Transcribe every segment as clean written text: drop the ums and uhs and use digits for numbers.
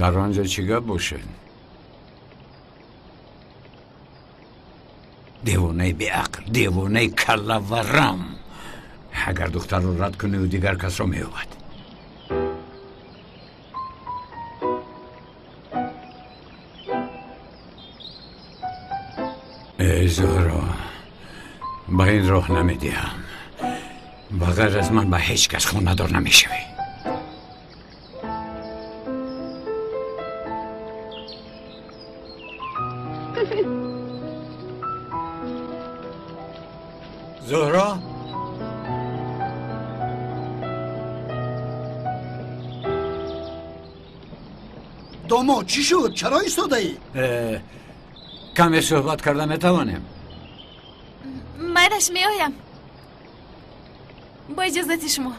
Дар он ҷо чӣ гап бошад? Девонаи беақл, девонаи каллаварам. Агар духтарро рад кунӣ, ӯ дигар касро меёбад. Эй Зуҳро, ба ин роҳ намедиҳам. Ба ғайр аз ман ба ҳеҷ кас хонадор намешавӣ. Зуҳро, домод, чӣ шуд? Чаро истодаӣ? Каме суҳбат карда метавонем? Майлаш, меоям. Бо иҷозати шумо.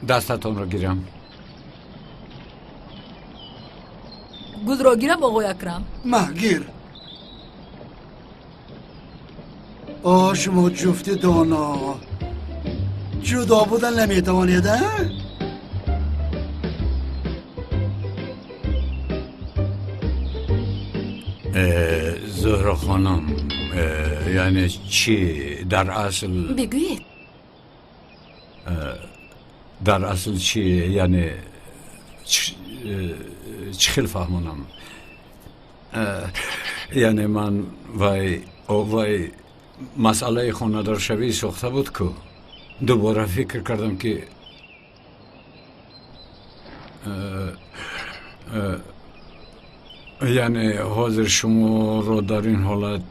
Дастатонро гирам. Гулро гирам, оғои Акрам? Ма, гир. О, шумо ҷуфти доно. Ҷудо будан наметавонед, а? Зуҳро хонум, яъне чӣ дар асл? Бигӯед. Дар асл чӣ, яъне чӣ хел фаҳмонам? Яъне ман вай масъалаи хонадоршавӣ сохта буд ку. Дубора фикр кардам ки яъне ҳозир шуморо дар ин ҳолат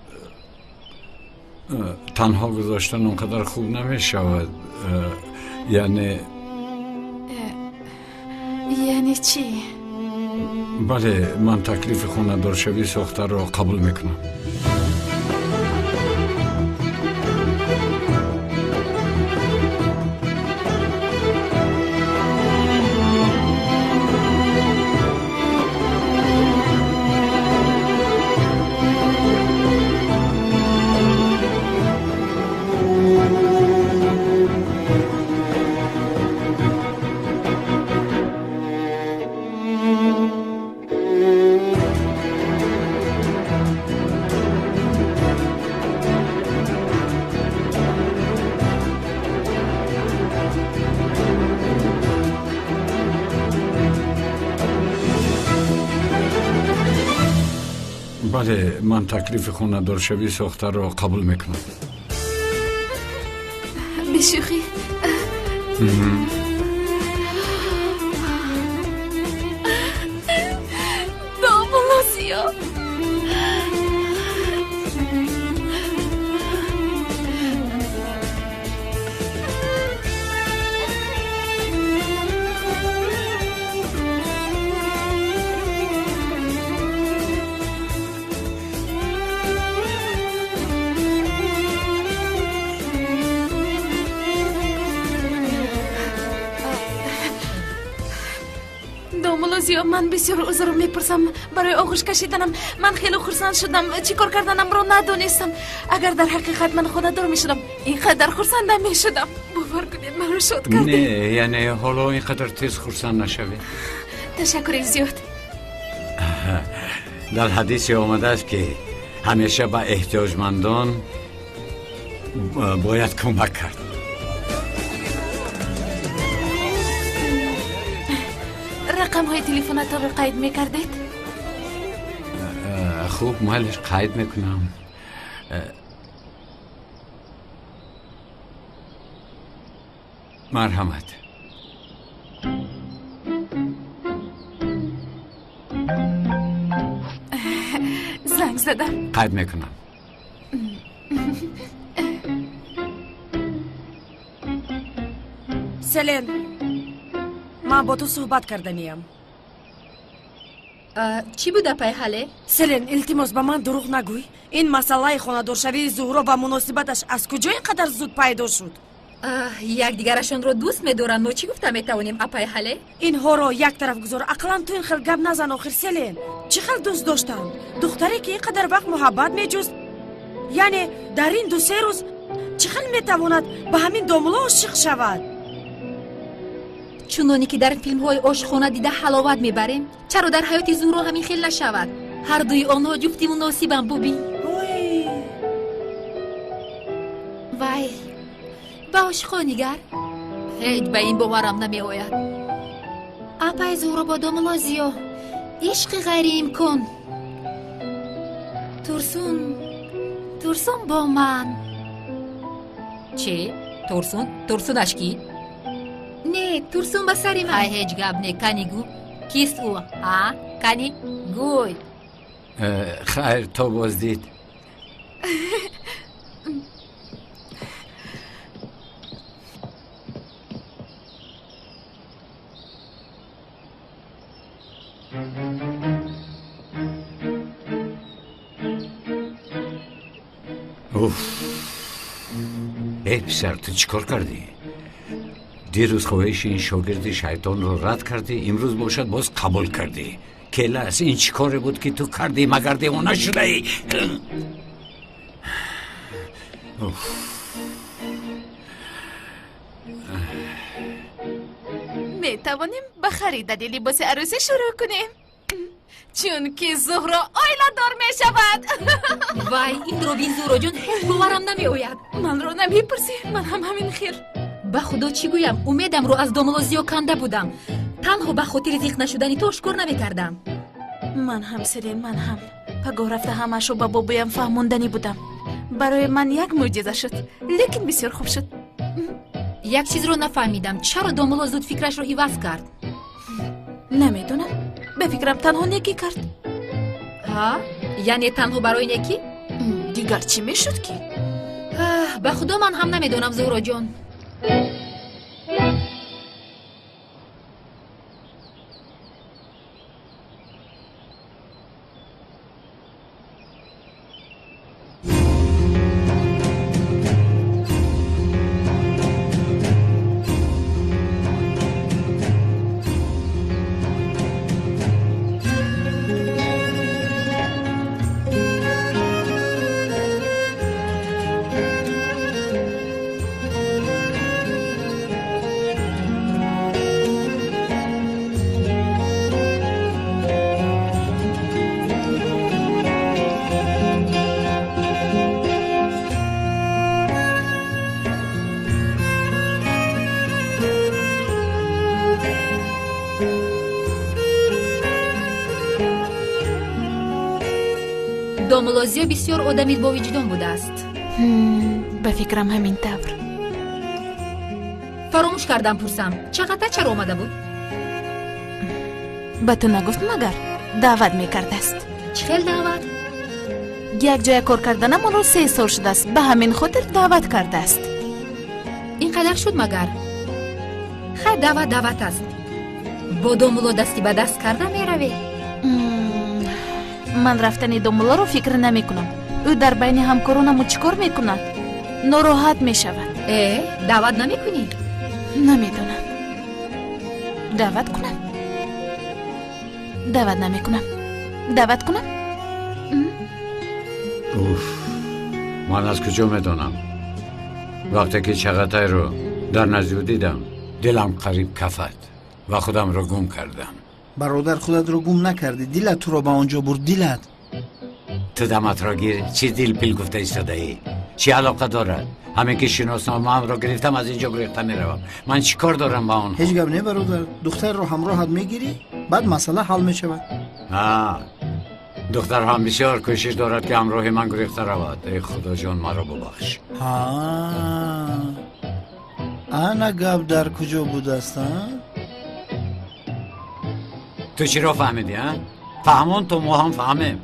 танҳо гузоштан он қадар хуб намешавад. Яъне яъне чӣ? Бале, ман таклифи хонадоршавӣ сохтаро қабул мекунам. Бале, ман таклифи хонадоршавӣ сохтаро қабул мекунам. Бешӯхӣ? Домулло Зиё, Зиё, ман бисёр узр мепурсам барои оғӯш кашиданам. Ман хеле хурсанд шудам, чӣ кор карданамро надонистам. Агар дар ҳақиқат ман хонадор мешудам, ин қадар хурсанд намешудам. Бовар кунед, маро шод кардед. Не, яъне ҳоло ин қадар тез хурсанд нашавед. Ташаккури зиёд. Дар ҳадисе омадааст ки ҳамеша ба эҳтиёҷмандон бояд кӯмак кард. Рақамҳои телефонатонро қайд мекардед? Хуб, майлиш, қайд мекунам. Марҳамат. Занг задам. Қайд мекунам. Селен, ман бо ту суҳбат карданиям. Чӣ буд, апай Ҳале? Селен, илтимос, ба ман дурӯғ нагӯй. Ин масъалаи хонадоршавии Зуҳро ва муносибаташ аз куҷо ин қадар зуд пайдо шуд? Якдигарашонро дӯст медоранд. Мо чӣ гуфта метавонем, апай Ҳале? Инҳоро як тараф гузор, ақаллан ту ин хел гап назан. Охир, Селен, чӣ хел дӯст доштанд? Духтаре ки ин қадар вақт муҳаббат меҷуст, яъне дар ин 2-се рӯз чӣ хел метавонад ба ҳамин домуло ошиқ шавад? Чуноне ки дар филмҳои ошхона дида ҳаловат мебарем, чаро дар ҳаёти Зуҳро ҳамин хел нашавад? Ҳар дуи онҳо ҷуфти муносибанд, бубин. Вай, ба ошхо нигар. Ҳеҷ ба ин боварам намеояд. Апай Зуҳро бо домулло Зиё, ишқи ғайриимкон. Турсун, Турсун бо ман. Чӣ? Турсун? Турсунаш кӣ? Не, Турсун ба сари ман. Ай, ҳеҷ гап не, кани гӯ. Кист ӯ, ҳа? Кани гӯй. Хайр, то боздид. Уф! Эй писар, ту чӣ кор кардӣ? Дирӯз хоҳиши ин шогирди шайтонро рад кардӣ, имрӯз бошад боз қабул кардӣ. Келас, ин чӣ коре буд ки ту кардӣ, магар девона шудаӣ? Метавонем ба харидани либоси арӯсӣ шурӯъ кунем, чунки Зуҳро оиладор мешавад. Вай, инро бин, Зуҳроҷон, ҳеҷ боварам намеояд. Манро намепурсӣ, ман ҳам ҳамин хел. Ба худо чӣ гӯям, умедамро аз домулло Зиё канда будам. Танҳо ба хотири зиқ нашудани ту ошкор намекардам. Ман ҳам, Селин, ман ҳам. Пагоҳ рафта ҳамаашро ба бобоям фаҳмонданӣ будам. Барои ман як мӯъҷиза шуд, лекин бисёр хуб шуд. Як чизро нафаҳмидам, чаро домулло зуд фикрашро иваз кард? Намедонам, ба фикрам танҳо некӣ кард. Ҳа? Яъне танҳо барои некӣ? Дигар чӣ мешуд ки? Ба худо ман ҳам намедонам, Зуҳроҷон. Домулло Зиё бисёр одами бовиҷдон будааст. Ба фикрам ҳамин тавр. Фаромӯш кардам пурсам, Чағатай чаро омада буд? Ба ту нагуфт магар? Даъват мекардааст. Чӣ хел даъват? Як ҷоя кор карданамонро 3 сол шудааст, ба ҳамин хотир даъват кардааст. Ин қадар шуд магар? Хай, даъват даъват аст. Бо домулло дасти ба даст карда меравӣ? Ман рафтани домуллоро фикр намекунам. Ӯ дар байни ҳамкоронаму чӣ кор мекунад? Нороҳат мешавад. Э, даъват намекунӣ? Намедонам. Даъват кунам? Даъват намекунам. Даъват кунам? Уф, ман аз куҷо медонам? Вақте ки Чағатайро дар назди ӯ дидам, дилам қариб кафад ва худамро гум кардам. Бародар, худатро гум накардӣ, дилат туро ба он ҷо бурд, дилат. Ту даматро гир, чӣ дилпил гуфта истодаӣ? Чӣ алоқа дорад? Ҳамин ки шиносномаамро гирифтам, аз ин ҷо гурехта меравам. Ман чӣ кор дорам ба онҳо? Ҳеҷ гап не, бародар, духтарро ҳамроҳат мегирӣ, баъд масъала ҳал мешавад. Духтар ҳам бисёр кӯшиш дорад ки ҳамроҳи ман гурехта равад. Эй худоҷон, маро бубахш. Ана гап дар куҷо будааст, а? Ту чиро фаҳмидӣ, а? Фаҳмон то мо ҳам фаҳмем.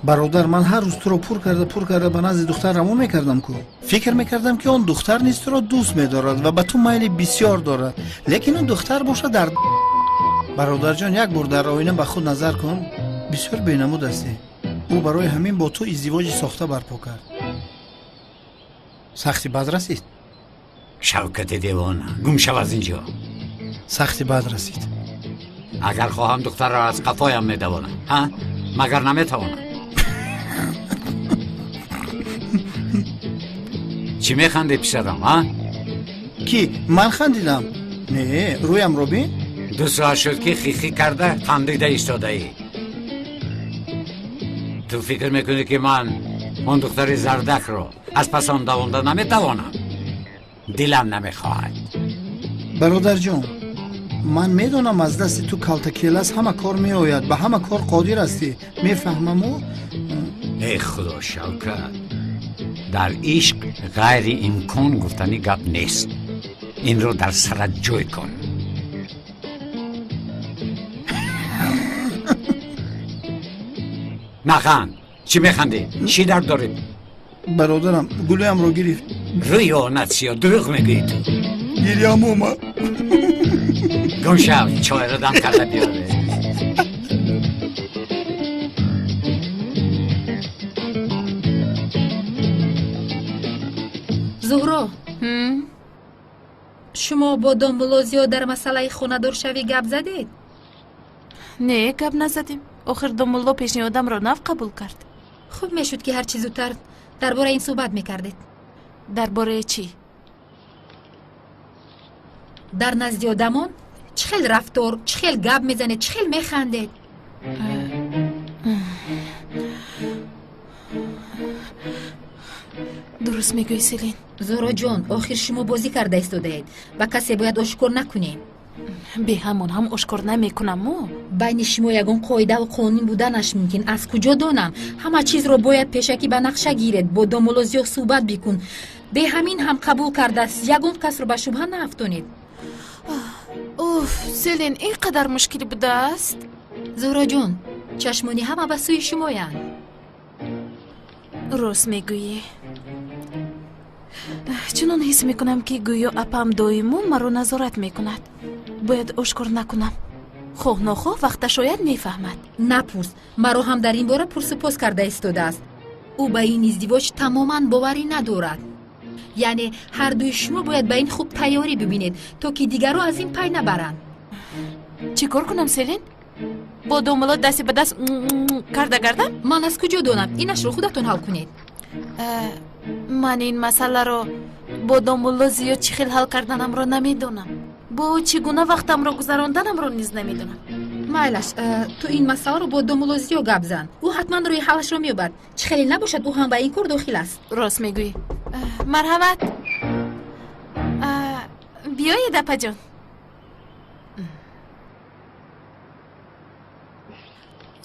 Бародар, ман ҳар рӯз туро пур карда пур карда ба назди духтар равон мекардам ку. Фикр мекардам ки он духтар низ туро дӯст медорад ва ба ту майли бисёр дорад, лекин он духтар бошад дар. Бародарҷон, як бор дар оина ба худ назар кун, бисёр бенамуд ҳастӣ. Ӯ барои ҳамин бо ту издивоҷи сохта барпо кард. Сахти бад расид. Шавкати девона, гум шав аз ин ҷо. Сахти бад расид. Агар хоҳам духтарро аз қафоям медавонам, ҳа? Магар наметавонам? Чӣ механдӣ, писарам, ҳа? Кӣ? Ман хандидам? Не, рӯямро бин. 2 соат шуд ки хихӣ карда хандида истодаӣ. Ту фикр мекунӣ ки ман он духтари зардакро аз пас он давонда наметавонам? Дилам намехоҳад. Бародарҷон, ман медонам аз дасти ту калтакелас ҳама кор меояд, ба ҳама кор қодир ҳастӣ. Мефаҳмаму. Эй худо, Шавкат, дар ишқ ғайри имкон гуфтани гап нест. Инро дар сарат ҷой кун. Наханд. Чӣ механдӣ? Чӣ дард дорӣ? Бародарам гулӯямро гирифт. Рӯи онат сиёҳ, дурӯғ мегӯӣ ту. Гирьям омад. Гум шав, чойро дам карда биёре. Зуҳро, шумо бо домулло Зиё дар масъалаи хонадоршавӣ гап задед? Не, гап назадем. Охир домулло пешниҳодамро нав қабул кард. Хуб мешуд ки ҳарчи зудтар дар бораи ин суҳбат мекардед. Дар бораи чӣ? Дар назди одамон чӣ хел рафтор, чӣ хел гап мезанед, чӣ хел механдед? Дуруст мегӯӣ, Селин. Зуҳроҷон, охир шумо бозӣ карда истодаед. Ба касе бояд ошкор накунем. Бе ҳамон ҳам ошкор намекунаму. Байни шумо ягон қоидаву қонун буданаш мумкин. Аз куҷо донам? Ҳама чизро бояд пешакӣ ба нақша гиред. Бо домулло Зиё суҳбат бикун. Бе ҳамин ҳам қабул кардааст. Ягон касро ба шубҳа наафтонед. Уф, Селин, ин қадар мушкил будааст? Зуҳроҷон, чашмони ҳама ба сӯи шумоянд. Рост мегӯӣ. Чунон ҳис мекунам, ки гӯё апам доимо маро назорат мекунад. Бояд ошкор накунам. Хоҳ нохоҳ вақта шояд мефаҳмад. Напурс, маро ҳам дар ин бора пурсупос карда истодааст. Ӯ ба ин издивоҷ тамоман боварӣ надорад. Яъне ҳардуи шумо бояд ба ин хуб тайёрӣ бибинед, то ки дигарро аз ин пай набаранд. Чӣ кор кунам, Селин? Бо домулло дасти ба даст карда гардам? Ман аз куҷо донам? Инашро худатон ҳал кунед. Ман ин масъаларо бо домулло Зиё чӣ хел ҳал карданамро намедонам. Бо ӯ чӣ гуна вақтамро гузаронданамро низ намедонам. Майлаш, ту ин масъаларо бо домулло Зиё гап зан. Ӯ ҳатман рӯи ҳалашро меёбад. Чӣ хеле набошад, ӯ ҳам ба ин кор дохил аст. Рост мегӯӣ. Марҳамат, биёед, апаҷон.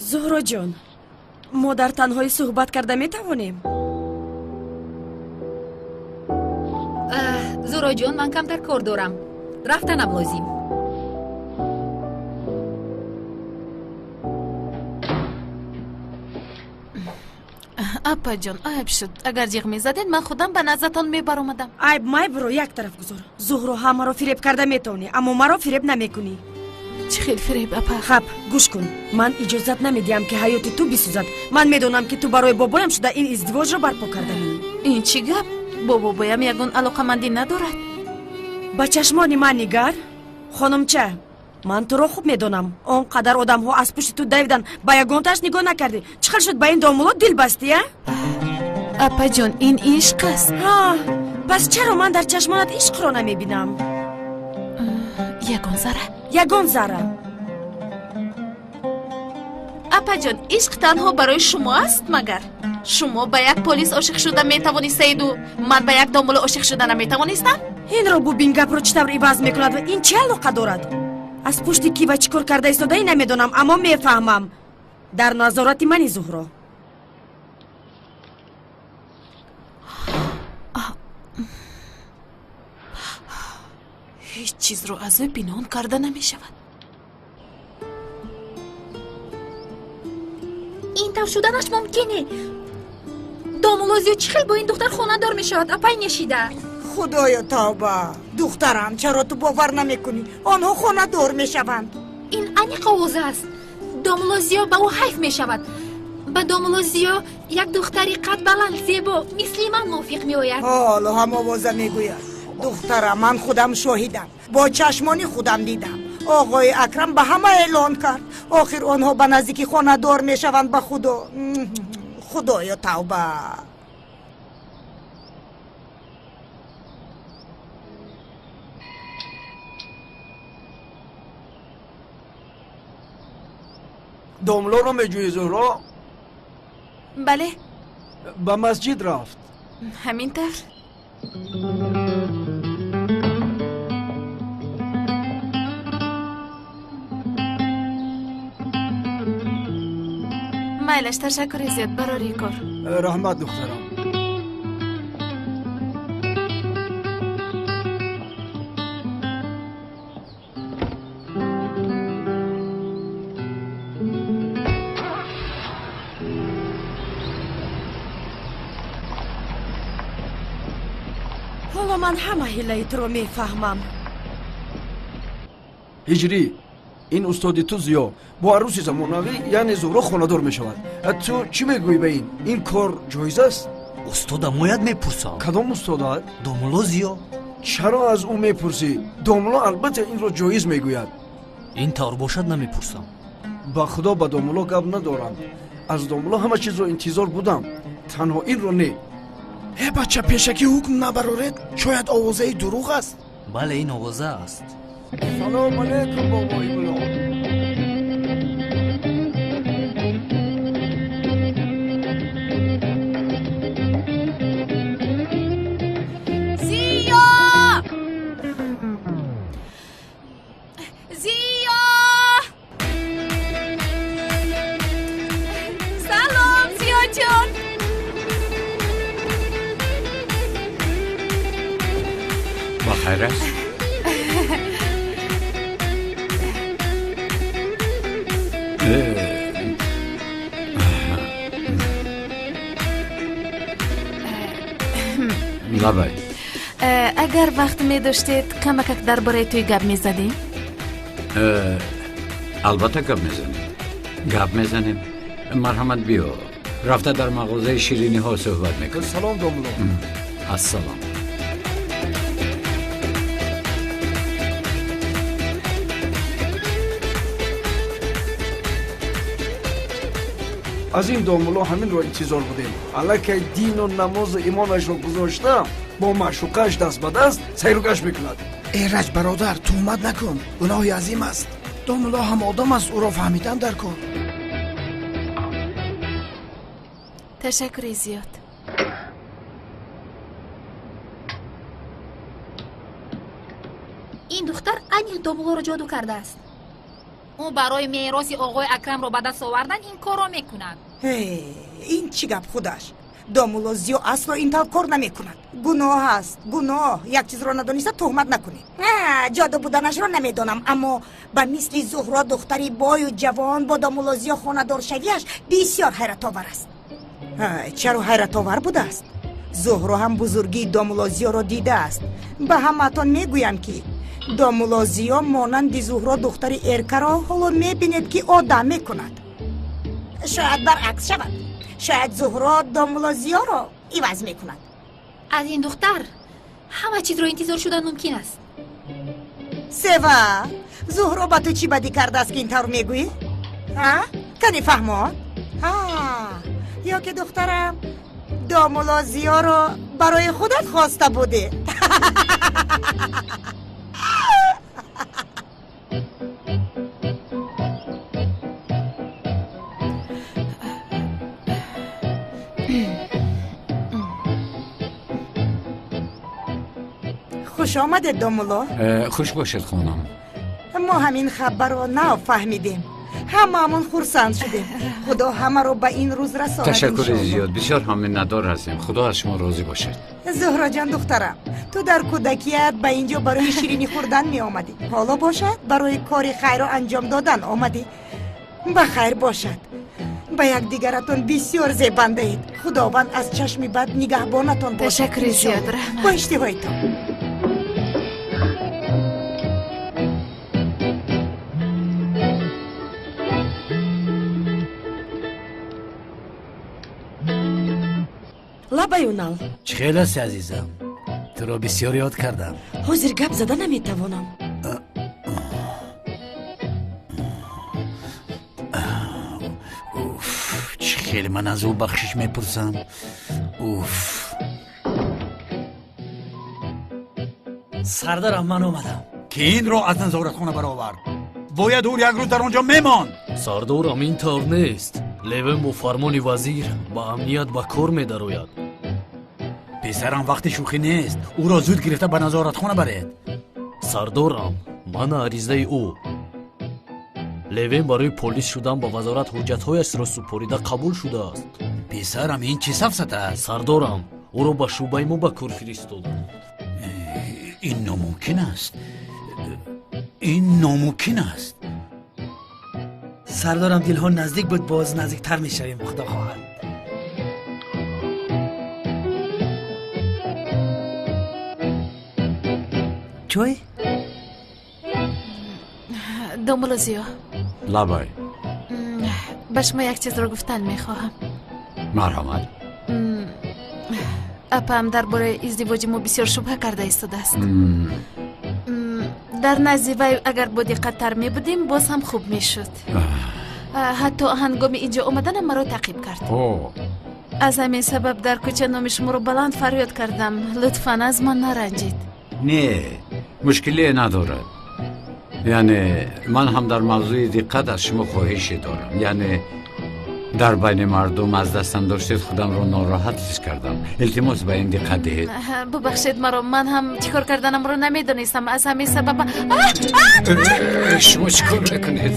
Зуҳроҷон, мо дар танҳоӣ суҳбат карда метавонем? Зуҳроҷон, ман камтар кор дорам. Рафтанам лозим. Апаҷон, айб шуд. Агар ҷиғ мезадед, ман худам ба наздатон мебаромадам. Айб майбро як тараф гузор. Зуҳро, ҳамаро фиреб карда метавонӣ, аммо маро фиреб намекунӣ. Чӣ хел фиреб, апа? Хаб, гӯш кун. Ман иҷозат намедиҳам, ки ҳаёти ту бисӯзад. Ман медонам, ки ту барои бобоям шуда ин издивоҷро барпо карданӣ. Ин чӣ гап? Бо бобоям ягон алоқамандӣ надорад. Ба чашмони ман нигар, хонумча. Ман туро хуб медонам. Он қадар одамҳо аз пушти ту давидан, ба ягонтааш нигоҳ накардӣ. Чӣ хел шуд ба ин домулло дил бастӣ, а? Апаҷон, ин ишқ аст. Ҳа, пас чаро ман дар чашмонат ишқро намебинам? Ягон зарра. Ягон зарра. Апаҷон, ишқ танҳо барои шумо аст магар? Шумо ба як полис ошиқ шуда метавонистаиду ман ба як домулло ошиқ шуда наметавонистам? Инро бубин, гапро чӣ тавр иваз мекунад ва ин чӣ алоқа дорад? Аз пушти ки ва чӣ кор карда истодаӣ намедонам, аммо мефаҳмам. Дар назорати мани, Зуҳро. Ҳеҷ чизро аз ӯ пинҳон карда намешавад. Ин тавр шуданаш мумкине. Домулло Зиё чӣ хел бо ин духтар хонадор мешавад, апай нешида? Худоё тавба! Духтарам, чаро ту бовар намекунӣ? Онҳо хонадор мешаванд. Ин аниқ овоза аст. Домулло Зиё ба ӯ ҳайф мешавад. Ба домулло Зиё як духтари қад баланд, зебо, мисли ман мувофиқ меояд. Ҳоло ҳам овоза мегӯяд. Духтарам, ман худам шоҳидам. Бо чашмони худам дидам. Оғои Акрам ба ҳама эълон кард. Охир онҳо ба наздики хонадор мешаванд, ба худо. Худоё тавба! Домлоро меҷӯӣ, Зуҳро? Бале. Ба масҷид рафт. Ҳамин тавр. Майлаш, ташаккури зиёд, барори кор. Раҳмат, духтарам. Ҳоло ман ҳама ҳилаи туро мефаҳмам. Ҳиҷрӣ, ин устоди ту Зиё бо арӯси замонавӣ, яъне Зуҳро, хонадор мешавад. Ту чӣ мегӯӣ ба ин? Ин кор ҷоиз аст? Устода мояд мепурсам. Кадом устодат? Домулло Зиё. Чаро аз ӯ мепурсӣ? Домулло албатта инро ҷоиз мегӯяд. Ин тавр бошад, намепурсам. Ба худо, ба домулло гап надорам. Аз домулло ҳама чизро интизор будам, танҳо инро не. Э бача, пешакӣ ҳукм набароред, шояд овозаи дурӯғ аст. Бале, ин овоза аст. Салом алейкум, бобои мулло. Зиё! Зиё! Салом, Зиёҷон! Ба хайр аст? Лабай. Агар вақт медоштед, камакак дар бораи тӯй гап мезадем? Албатта гап мезанем. Гап мезанем. Марҳамат, биё. Рафта дар мағозаи шириниҳо суҳбат мекунем. Салом, домулло. Ассалом. Аз ин домулло ҳаминро интизор будем. Аллакай дину намозу имонашро гузошта, бо маъшуқааш даст ба даст сайругашт мекунад. Эраҷ бародар, туҳмат накун, гуноҳи азим аст. Домулло ҳам одам аст, ӯро фаҳмидан дар кор. Ташаккури зиёд. Ин духтар аниқ домуллоро ҷоду кардааст. Ӯ барои мероси оғои Акрамро ба даст овардан ин корро мекунад. Ин чӣ гап худаш? Домулло Зиё асло ин тавр кор намекунад. Гуноҳ аст, гуноҳ. Як чизро надониста туҳмат накунед. Ҷоду буданашро намедонам, аммо ба мисли Зуҳро духтари бою ҷавон бо домулло Зиё хонадоршавиаш бисёр ҳайратовар аст. Чаро ҳайратовар будааст? Зуҳро ҳам бузургии домулло Зиёро дидааст. Ба ҳамаатон мегӯям, ки домулло Зиё монанди Зуҳро духтари эркаро ҳоло мебинед, ки одам мекунад. Шояд баръакс шавад. Шояд Зуҳро домулло Зиёро иваз мекунад. Аз ин духтар ҳама чизро интизор шудан мумкин аст. Сева, Зуҳро ба ту чӣ бадӣ кардааст, ки ин тавр мегӯӣ? Кани фаҳмон? Ё ки духтарам домулло Зиёро барои худат хоста будӣ? Хуш омадед, домулло. Хуш бошед, хонам. Мо ҳамин хабарро нав фаҳмидем. Ҳамаамон хурсанд шудем. Худо ҳамаро ба ин рӯз расонад. Ташаккури зиёд, бисёр ҳам миннатдор ҳастем. Худо аз шумо розӣ бошад. Зуҳроҷон духтарам, ту дар кӯдакият ба ин ҷо барои ширинӣ хӯрдан меомадӣ. Ҳоло бошад барои кори хайрро анҷом додан омадӣ. Ба хайр бошад. Ба якдигаратон бисёр зебандаед. Худованд аз чашми бад нигаҳбонатон бошад. Ташаккури зиёд, раҳмат. Бо иштиҳоитон. Лабай, Унал. Чӣ хел ҳасти, азизам? Туро бисёр ёд кардам. Ҳозир гап зада наметавонам. Уф, чӣ хел ман аз ӯ бахшиш мепурсам. Уф. Сардарам, ман омадам. Ки инро аз назоратхона баровард? Бояд ӯ як рӯз дар он ҷо мемонд. Сардорам, ин тавр нест. Левен бо фармони вазир ба амният ба кор медарояд. Писарам, вақти шӯхӣ нест. Ӯро зуд гирифта ба назоратхона баред. Сардорам, ман аризаи ӯ. Левен барои полис шудан ба вазорат ҳуҷҷатҳояшро супорида қабул шудааст. Писарам, ин чӣ сафсата аст? Сардорам, ӯро ба шӯъбаи мо ба кор фиристоданд. Ин номумкин аст. Ин номумкин аст. Сардорам, дилҳо наздик буд, боз наздиктар мешавем, худо хоҳад. Чой? Домулло Зиё. Лабай. Ба шумо як чизро гуфтан мехоҳам. Марҳамат. Апам дар бораи издивоҷи мо бисёр шубҳа карда истодааст. Дар назди вай агар бодиққаттар мебудем, боз ҳам хуб мешуд. Ҳатто ҳангоми инҷо омаданам маро таъқиб кард. Аз ҳамин сабаб дар кӯча номи шуморо баланд фарёд кардам. Лутфан аз ман наранҷид. Не, мушкиле надорад. Яъне ман ҳам дар мавзӯи диққат аз шумо хоҳише дорам. Яъне дар байни мардум аз дастам доштед, худамро нороҳат ҳис кардам. Илтимос, ба ин диққат диҳед. Бубахшед маро, ман ҳам чӣ кор карданамро намедонистам. Аз ҳамин сабаб. Шумо чӣ кор мекунед?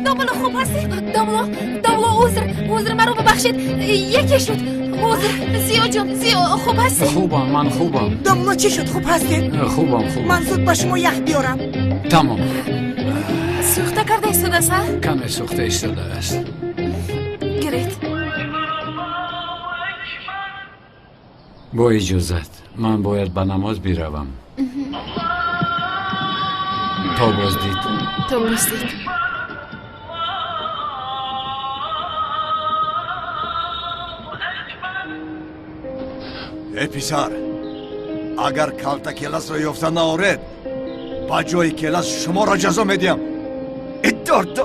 Домулло, хуб ҳастӣ? Домулло, домулло, узр, узр, маро бубахшед. Яке шуд. Узр. Зиё ҷон, Зиё, хуб ҳастӣ? Хубам, ман хубам. Домулло, чӣ шуд, хуб ҳастед? Хубам, хубам. Ман зуд ба шумо ях биёрам. Тамом. Сӯхта карда истодааст, а? Каме сӯхта истодааст. Гиред. Бо иҷозат, ман бояд ба намоз биравам. То боздид. То боздид. Эй писар, агар калта келасро ёфта наоред, ба ҷои келас шуморо ҷазо медиҳам. Идорто.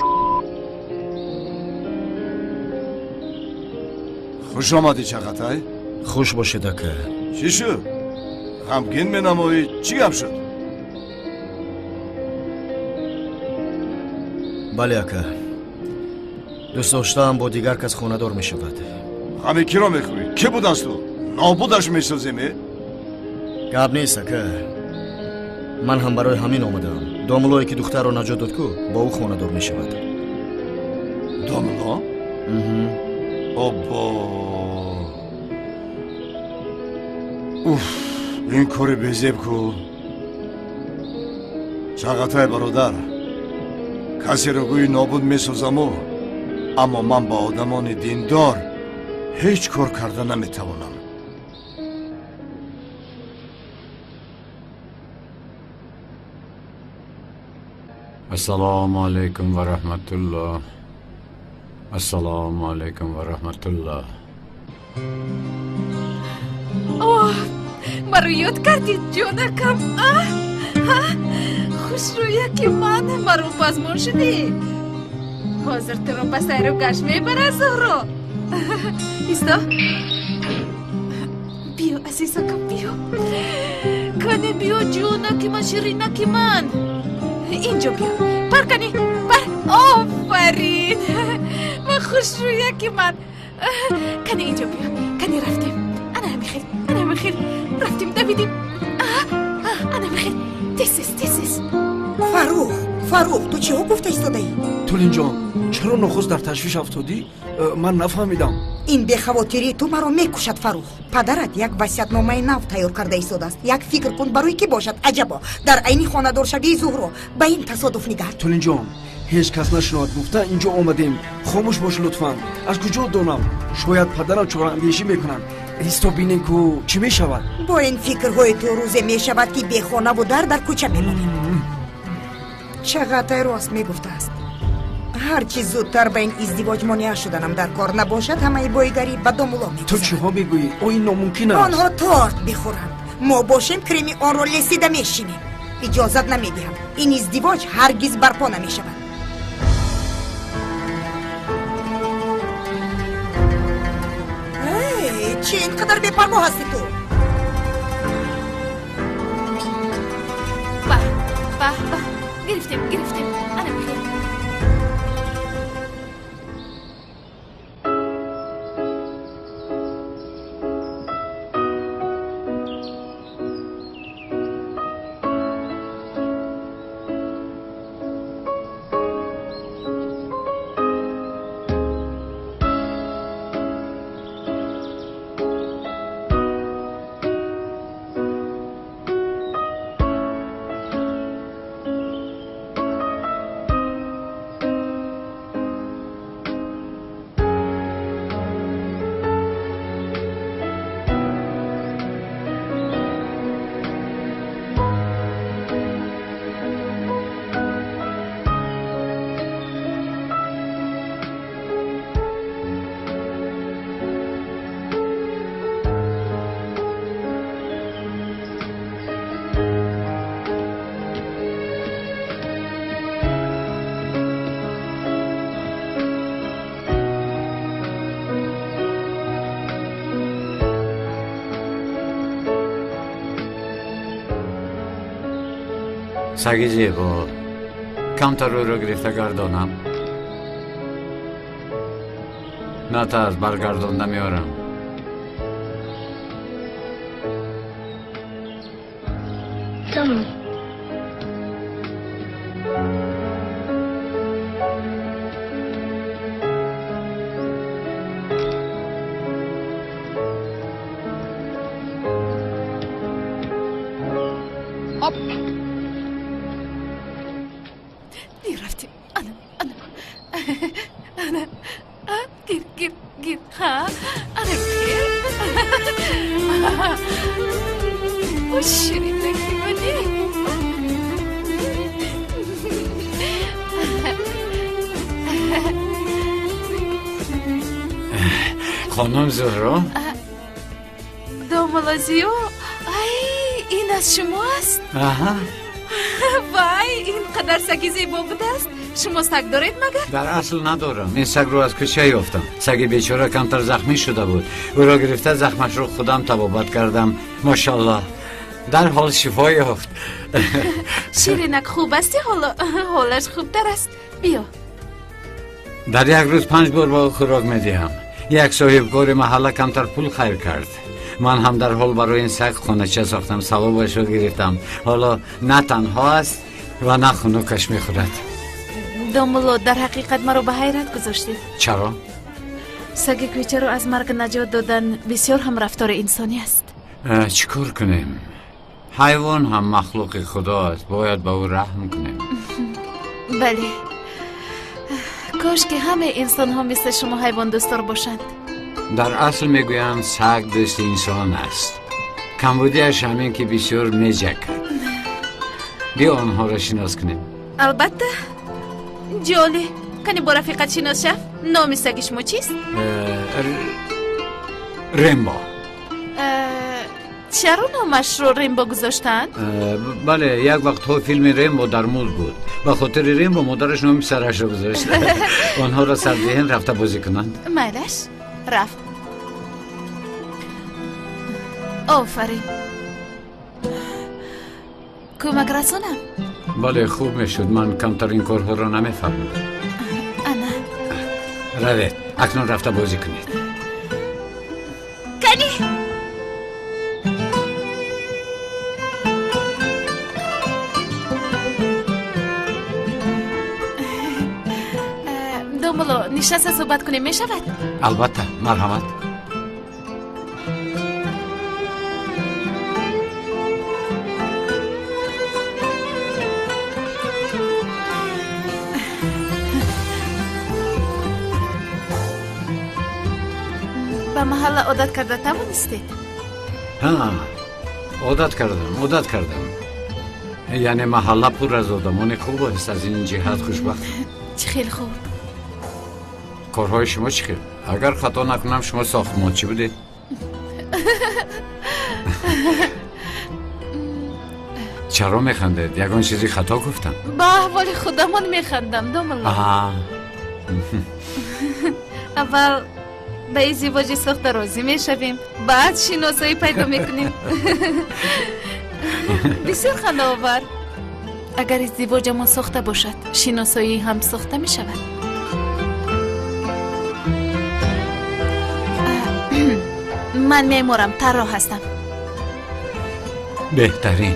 Хуш омадӣ, Чағатай. Хуш бошед, ака. Чӣ шуд? Ғамгин менамоӣ? Чӣ гап шуд? Бале, ака. Дӯст доштаам бо дигар кас хонадор мешавад. Ғами киро мехӯрӣ? Кӣ будааст ӯ? Нобудаш месозем, э? Гап нест, ака. Ман ҳам барои ҳамин омадаам. Домуллое ки духтарро наҷот дод ку, бо ӯ хонадор мешавад. Домулло? Оббо. Уф, ин кори безеб ку. Чағатай бародар, касеро гӯи нобуд месозаму, аммо ман ба одамони диндор ҳеҷ кор карда наметавонам. Ассалому алайкум ва раҳматуллоҳ. Ассалому алайкум ва раҳматуллоҳ. Оҳ, маро ёд кардед, ҷонакам. Хушрӯяки ман, маро пазмон шудӣ. Ҳозир туро ба сайру гашт мебарад Зуҳро. Исто. Биё, азизакам, биё. Кане биё, ҷонаки ман, ширинаки ман. Инҷо биё. Пар кани, пар. Офарин. Ман хушрӯяки ман. Кани инҷо биё. Кани рафтем. Ана ҳамихел, ана ҳамихел. Рафтем, давидем. Ана ҳамихел. Тез, тез, тез. Фаррух, Фаррух, ту чиҳо гуфта истодаӣ? Тулинҷон, чаро нохуст дар ташвиш афтодӣ? Ман нафаҳмидам. Ин бехавотирии ту маро мекушад, Фаррух. Падарат як васиятномаи нав тайёр карда истодааст. Як фикр кун, барои кӣ бошад? Аҷабо, дар айни хонадоршавии Зуҳро ба ин тасодуф нигар. Тулинҷон, ҳеҷ кас нашунавад гуфта инҷо омадем. Хомӯш бош лутфан. Аз куҷо донам? Шояд падарам чораандешӣ мекунанд. Исто бинем ку чӣ мешавад. Бо ин фикрҳои ту рӯзе мешавад, ки бехонаву дар дар кӯча мемонем. Чағатай рост мегуфтааст. Ҳар чӣ зудтар ба ин издивоҷ монеа шуданам дар кор набошад, ҳамаи боигарӣ ба домулло мегузарад. Ту чиҳо мегӯӣ? О, ин номумкин аст. Онҳо торт бихӯранд, мо бошем креми онро лесида мешинем. Иҷозат намедиҳам. Ин издивоҷ ҳаргиз барпо намешавад. Чӣ ин қадар бепарво ҳастӣ ту? Ба ба ба, гирифтем, гирифтем. Ана бихел. Саги зебо. Камтар ӯро гирифта гардонам. Натарс, баргардонда меорам. Тамом. Мерафтем. Ана, ана. Ана. Гир, гир, гир. Ҳа. Ана гир. О, ширинаки мани. Хонум Зуҳро? Домулло Зиё, ай, ин аз шумо аст? Аҳа. Вай, ин қадар саги зебо будааст. Шумо саг доред магар? Дар асл надорам. Ин сагро аз кӯча ёфтам. Саги бечора камтар захмӣ шуда буд. Ӯро гирифта захмашро худам табобат кардам. Мошаллоҳ, дарҳол шифо ёфт. Ширинак хуб асти ҳоло? Ҳолаш хубтар аст. Биё. Дар як рӯз 5 бор ба ӯ хӯрок медиҳам. Як соҳибкори маҳалла камтар пул хайр кард. Ман ҳам дарҳол барои ин саг хонача сохтам, савобашро гирифтам. Ҳоло на танҳо аст ва на хунукаш мехӯрад. Домулло, дар ҳақиқат маро ба ҳайрат гузоштед. Чаро? Саги кӯчаро аз марг наҷот додан бисёр ҳам рафтори инсонӣ аст. Чӣ кор кунем? Ҳайвон ҳам махлуқи худо аст, бояд ба ӯ раҳм кунем. Бале, кош ки ҳамаи инсонҳо мисли шумо ҳайвондӯстдор бошанд. Дар асл мегӯянд саг дӯсти инсон аст. Камбудиаш ҳамин ки бисёр меҷакад. Биё онҳоро шинос кунем. Албатта. Ҷоли, кани бо рафиқат шинос шав. Номи саги шумо чист? Рембо. Чаро номашро Рембо гузоштаанд? Бале, як вақтҳо филми Рембо дар муд буд. Ба хотири Рембо модараш номи писарашро гузошт. Онҳоро сардиҳен рафта бозӣ кунанд. Майлаш, рафт. Офарин. Кӯмак расонам? Бале, хуб мешуд. Ман камтар ин корҳоро намефаҳмам. Ана. Равед, акнун рафта бозӣ кунед. Кани! Домулло, нишаста суҳбат кунем мешавад? Албатта, марҳамат. Ба маҳалла одат карда тавонистед? Ҳа, одат кардам, одат кардам. Яъне маҳалла пур аз одамони хуб аст, аз ин ҷиҳат хушбахт. Чӣ хел хуб. Корҳои шумо чӣ хел? Агар хато накунам, шумо сохтмончӣ будед? Чаро механдед? Ягон чизи хато гуфтам? Ба аҳволи худамон механдам, домулло. Аввал ба издивоҷи сохта розӣ мешавем, баъд шиносоӣ пайдо мекунем. Бисёр хандаовар. Агар издивоҷамон сохта бошад, шиносоӣ ҳам сохта мешавад. Ман меъморам, тарроҳ ҳастам. Беҳтарин.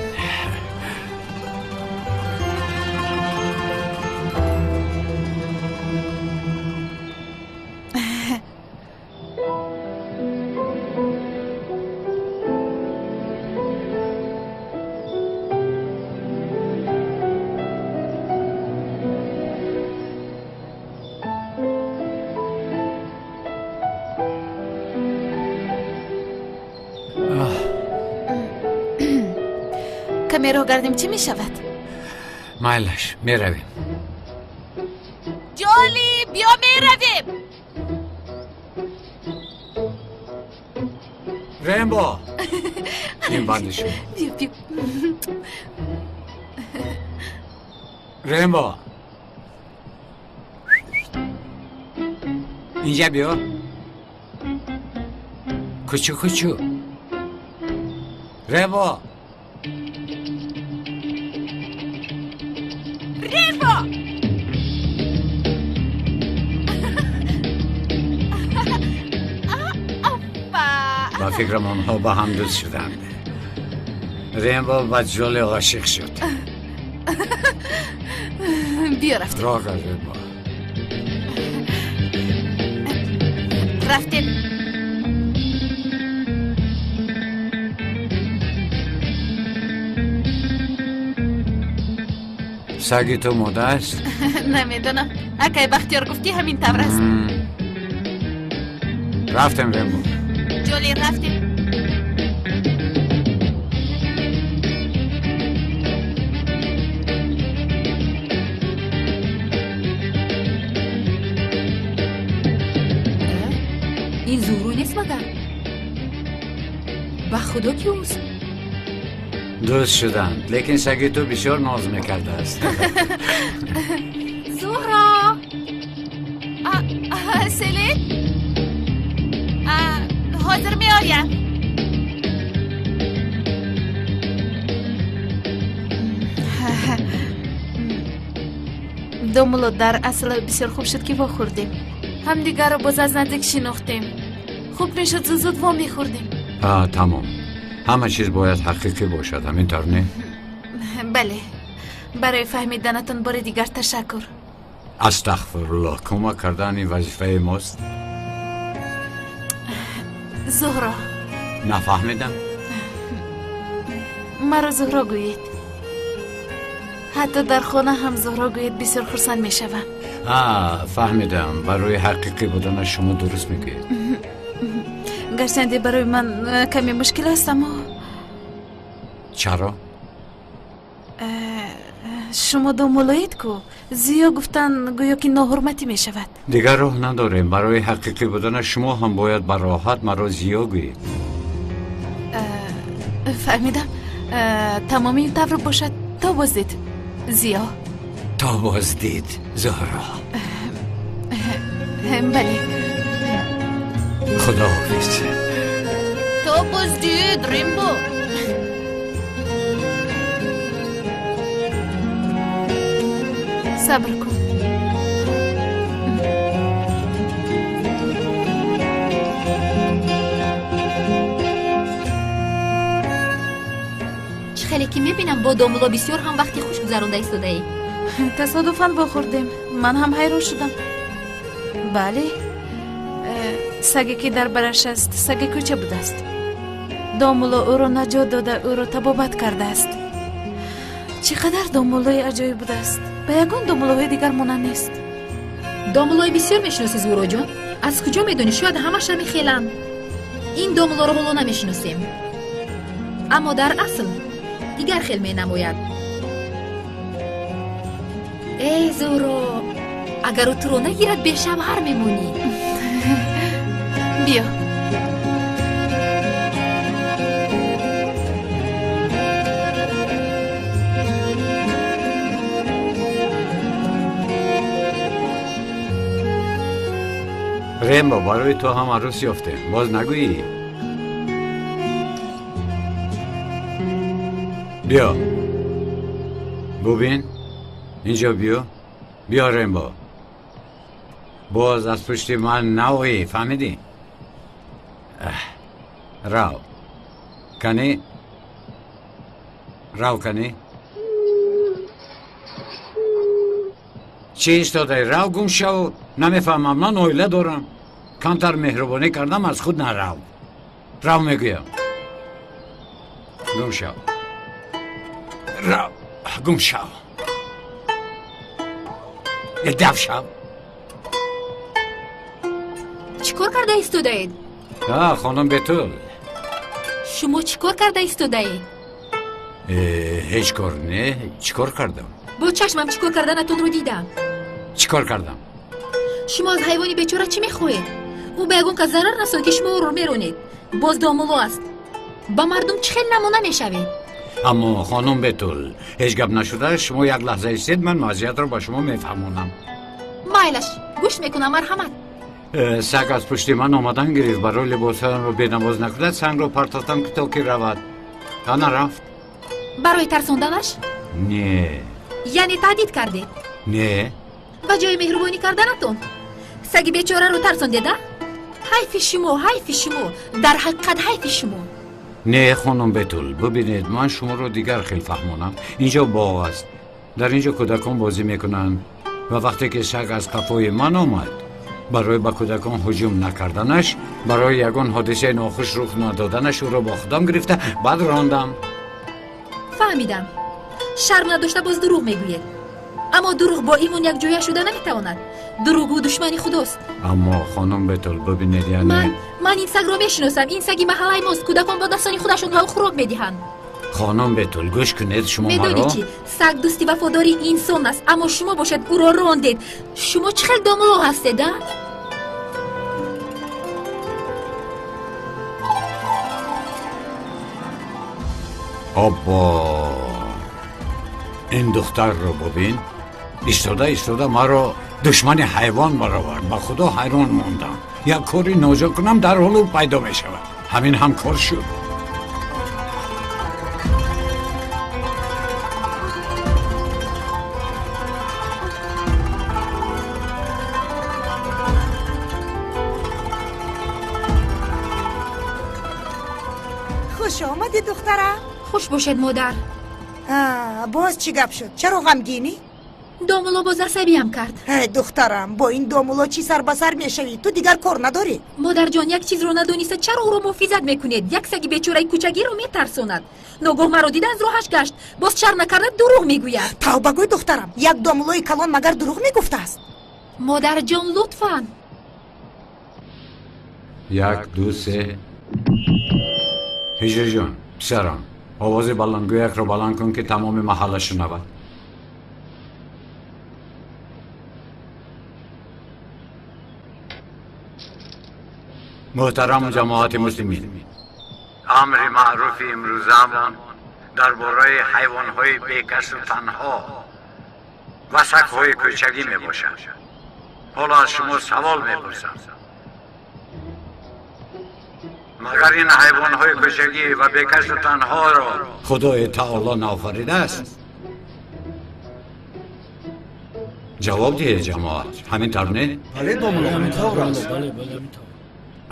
Каме роҳ гардем, чӣ мешавад? Майлаш, меравем. Ҷоли, биё меравем. Рембо, ин банди шумо. Биё, биё. Рембо, инҷа биё. Кучу кучу. Рембо. Рембо! Ба фикрам онҳо ба ҳам дӯст шуданд. Рембо ба Ҷоли ошиқ шуд. Биё рафтем. Роҳ кард Рембо. Рафтем. Саги ту мода аст? Намедонам. Акай Бахтиёр гуфт, ки ҳамин тавр аст. Рафтем, Рембо. Ҷоли, рафтем. Ин Зуҳро нест магар? Ба худо ки ӯст. Дӯст шуданд, лекин саги ту бисёр ноз мекардааст. Зуҳро! Селин? Ҳозир меоям. Домулло, дар асл бисёр хуб шуд, ки вохӯрдем. Ҳамдигарро боз аз наздик шинохтем. Хуб мешуд, зуд зуд во мехӯрдем. Тамом. Ҳама чиз бояд ҳақиқӣ бошад, ҳамин тавр не? Бале. Барои фаҳмиданатон бори дигар ташаккур. Астағфируллоҳ, кӯмак кардани вазифаи мост. Зуҳро. Нафаҳмидам. Маро Зуҳро гӯед. Ҳатто дар хона ҳам Зуҳро гӯед, бисёр хурсанд мешавам. Фаҳмидам. Барои ҳақиқӣ буданаш шумо дуруст мегӯед. Гарчанде барои ман каме мушкил аст, аммо Чаро? Шумо домуллоед ку, Зиё гуфтан гӯё ки ноҳурматӣ мешавад. Дигар роҳ надорем. Барои ҳақиқӣ буданаш шумо ҳам бояд ба роҳат маро Зиё гӯед. Фаҳмидам. Тамоми ин тавр бошад. То боздид, Зиё. То боздид, Зуҳро. Бале. Худоҳофиз. То боздид, Рембо. Сабр кун. Чӣ хеле ки мебинам, бо домулло бисёр ҳам вақти хуш гузаронда истодаӣ. Тасодуфан вохӯрдем. Ман ҳам ҳайрон шудам. Бале, саге ки дар бараш аст, саги кӯча будааст. Домулло ӯро наҷот дода, ӯро табобат кардааст. Чӣ қадар домуллои аҷоиб будааст. Ба ягон домуллоҳои дигар монанд нест. Домуллои бисёр мешиносӣ, Зуҳроҷон? Аз куҷо медонӣ? Шояд ҳамаша мехеланд. Ин домуллоро ҳоло намешиносем, аммо дар асл дигар хел менамояд. Эй Зуҳро, агар ӯ туро нагирад, бешавҳар мемонӣ. Биё. Рембо, барои ту ҳам арӯс ёфтем. Боз нагӯӣ? Биё. Бубин. Инҷо биё. Биё, Рембо. Боз аз пушти ман наоӣ, фаҳмидӣ? Рав. Кани? Рав, кани? Чӣ истодаӣ? Рав, гум шав. Намефаҳмам, ман оила дорам. Камтар меҳрубонӣ кардам, аз худ нарав. Рав, мегӯям. Гум шав. Рав, гум шав. Дав шав. Чӣ кор карда истодаед? Хонум Бетул. Шумо чӣ кор карда истодаед? Ҳеҷ кор не. Чӣ кор кардам? Бо чашмам чӣ кор карданатонро дидам. Чӣ кор кардам? Шумо аз ҳайвони бечора чӣ мехоҳед? Ӯ ба ягон кас зарар расонд, ки шумо ӯро меронед. Боз домулло аст. Ба мардум чӣ хел намуна мешавед? Аммо хонум Бетул, ҳеҷ гап нашуда, шумо як лаҳза истед, ман вазъиятро ба шумо мефаҳмонам. Майлаш, гӯш мекунам, марҳамат. Саг аз пушти ман омадан гирифт. Барои либосҳоямро бенавоз накунад, сангро партофтам, ки то ки равад. Ана рафт. Барои тарсонданаш? Не, Яъне таҳдид кардед? Не. Ба ҷои меҳрубонӣ карданатон саги бечораро тарсондед, а? Ҳайфи шумо, ҳайфи шумо, дар ҳақиқат ҳайфи шумо. Не, хонум Бетул, бубинед, ман шуморо дигар хел фаҳмонам. Инҷо боғ аст. Дар инҷо кӯдакон бозӣ мекунанд ва вақте ки саг аз қафои ман омад, барои ба кӯдакон ҳуҷум накарданаш, барои ягон ҳодисаи нохуш рух надоданаш ӯро бо худам гирифта баъд рондам. Фаҳмидам. Шарм надошта боз дурӯғ мегӯед. Аммо дурӯғ бо имон якҷоя шуда наметавонад. Дурӯғгӯ душмани худост. Аммо хонум Бетул, бубинед, яъне ман ин сагро мешиносам. Ин саги маҳаллаи мост. Кӯдакон бо дастони худашон ба ӯ хӯрок медиҳанд. Хонум Бетул, гӯш кунед, шумо маро медонед чӣ? Саг дӯсти вафодори инсон аст, аммо шумо бошед ӯро рондед. Шумо чӣ хел домуло ҳастед, а? Оббо, ин духтарро бубин. Истода истода маро душмани ҳайвон баровард. Ба худо ҳайрон мондам. Як кори ноҷо кунам, дарҳол ӯ пайдо мешавад. Ҳамин ҳам кор шуд. Хуш омадӣ, духтарам. Хуш бошед, модар. Боз чӣ гап шуд? Чаро ғамгинӣ? Домуло боз асабиям кард. Духтарам, бо ин домуло чӣ сар ба сар мешавӣ? Ту дигар кор надорӣ? Модарҷон, як чизро надониста чаро ӯро муҳофизат мекунед? Як саги бечораи кӯчагиро метарсонад. Ногоҳ маро дида аз роҳаш гашт. Боз шарм накарда дурӯғ мегӯяд. Тавба гӯй, духтарам, як домулои калон магар дурӯғ мегуфтааст? Модарҷон, лутфан. 1, 2, 3. Ҳиҷриҷон, писарам, овози баландгӯякро баланд кун, ки тамоми маҳалла шунавад. Муҳтарам ҷамоати муслимин, амри маъруфи имрӯзаамон дар бораи ҳайвонҳои бекасу танҳо ва сагҳои кӯчагӣ мебошад. Ҳоло аз шумо савол мепурсам: магар ин ҳайвонҳои кӯчагӣ ва бекасу танҳоро Худои таоло наофаридааст? Ҷавоб диҳед, ҷамоат. Ҳамин тавр не? Бале, домулло, ҳамин тавр аст.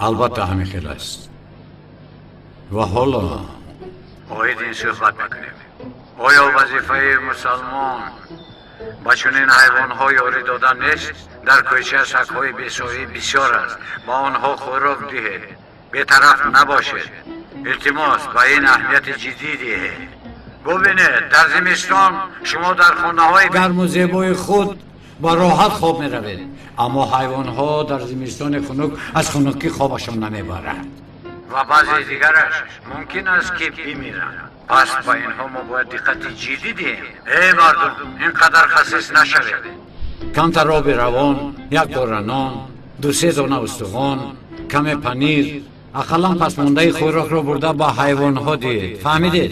Албатта ҳамин хел аст. Ва ҳоло оид ин суҳбат мекунем. Оё вазифаи мусалмон ба чунин ҳайвонҳо ёрӣ додан нест? Дар кӯча сагҳои бесоҳиб бисёр аст. Ба онҳо хӯрок диҳед, бетараф набошед. Илтимос, ба ин аҳамияти ҷиддӣ диҳед. Бубинед, дар зимистон шумо дар хонаҳои гарму зебои худ ба роҳат хоб меравед, аммо ҳайвонҳо дар зимистони хунук аз хунукӣ хобашон намебаранд ва баъзе дигараш мумкин аст ки бимиранд. Пас ба инҳо мо бояд диққати ҷиддӣ диҳем. Эй мардум, ин қадар хасис нашавед. Камтар оби равон, як дора нон, 2-3 дона устухон, каме панир, ақаллан пасмондаи хӯрокро бурда ба ҳайвонҳо диҳед. Фаҳмидед?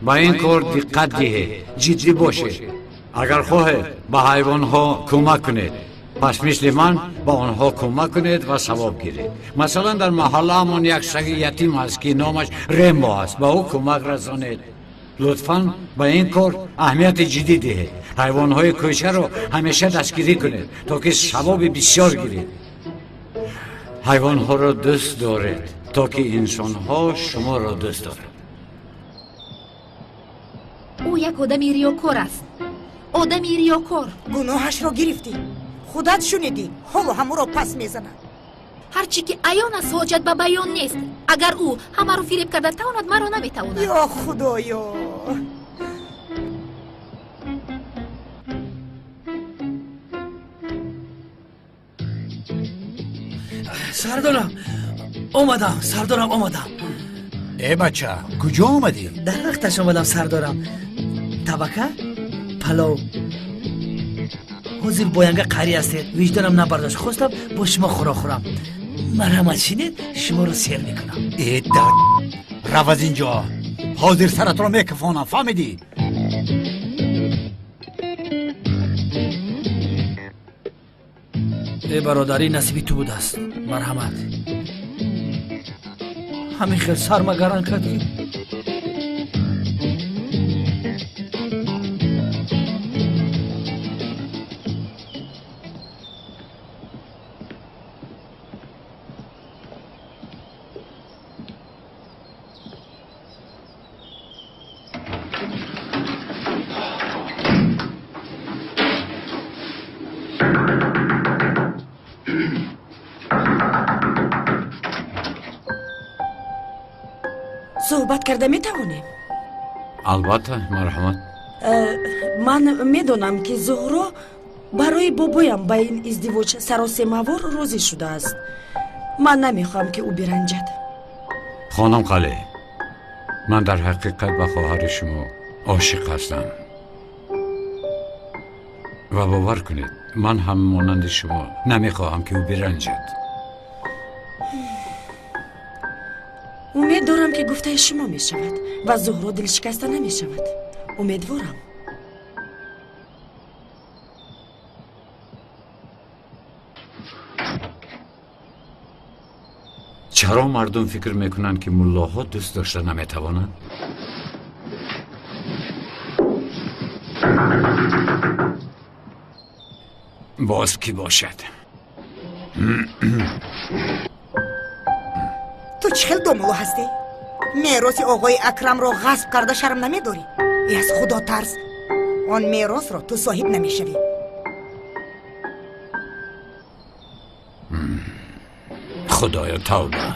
Ба ин кор диққат диҳед, ҷиддӣ бошед. Агар хоҳед ба ҳайвонҳо кӯмак кунед, пас мисли ман ба онҳо кӯмак кунед ва савоб гиред. Масалан, дар маҳаллаамон як саги ятим аст, ки номаш Рембо аст. Ба ӯ кӯмак расонед. Лутфан ба ин кор аҳамияти ҷиддӣ диҳед. Ҳайвонҳои кӯчаро ҳамеша дастгирӣ кунед, то ки савоби бисёр гиред. Ҳайвонҳоро дӯст доред, то ки инсонҳо шуморо дӯст доранд. Ӯ як одами риёкор аст. Одами риёкор. Гуноҳашро гирифтӣ, худат шунидӣ, ҳоло ҳамуро пас мезанад. Ҳарчи ки аён аст, ҳоҷат ба баён нест. Агар ӯ ҳамаро фиреб карда тавонад, маро наметавонад. Ё худоё! Сардорам, омадам, сардорам, омадам. Э бача, куҷо омадӣ? Дар вақташ омадам, сардорам. Табака, палов. Ҳозир боянга қарӣ ҳастед, виҷдонам набардошт, хостам бо шумо хӯрок хӯрам. Марҳамат, шинед, шуморо сер мекунам. Э да, рав аз инҷо, ҳозир саратро мекафонам, фаҳмидӣ? Э бародарӣ, насиби ту будааст. Марҳамат. Ҳамин хел сармагаран кард ки. Суҳбат карда метавонем? Албатта, марҳамат. Ман медонам, ки Зуҳро барои бобоям ба ин издивоҷ саросемавор розӣ шудааст. Ман намехоҳам, ки ӯ биранҷад. Хонум Қале, ман дар ҳақиқат ба хоҳари шумо ошиқ ҳастам ва бовар кунед, ман ҳам монанди шумо намехоҳам, ки ӯ биранҷад. Умед дорам, ки гуфтаи шумо мешавад ва Зуҳро дилшикаста намешавад. Умедворам. Чаро мардум фикр мекунанд, ки муллоҳо дӯст дошта наметавонанд? Боз кӣ бошад? Ту чӣ хел домулло ҳастӣ? Мероси оғои Акрамро ғасб карда шарм намедорӣ? Э, аз Худо тарс, он меросро ту соҳиб намешавӣ. Худоё, тавба!